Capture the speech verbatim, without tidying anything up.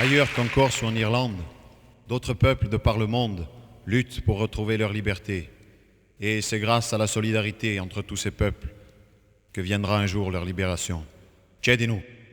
Ailleurs qu'en Corse ou en Irlande, d'autres peuples de par le monde luttent pour retrouver leur liberté. Et c'est grâce à la solidarité entre tous ces peuples que viendra un jour leur libération. Chjedi nò.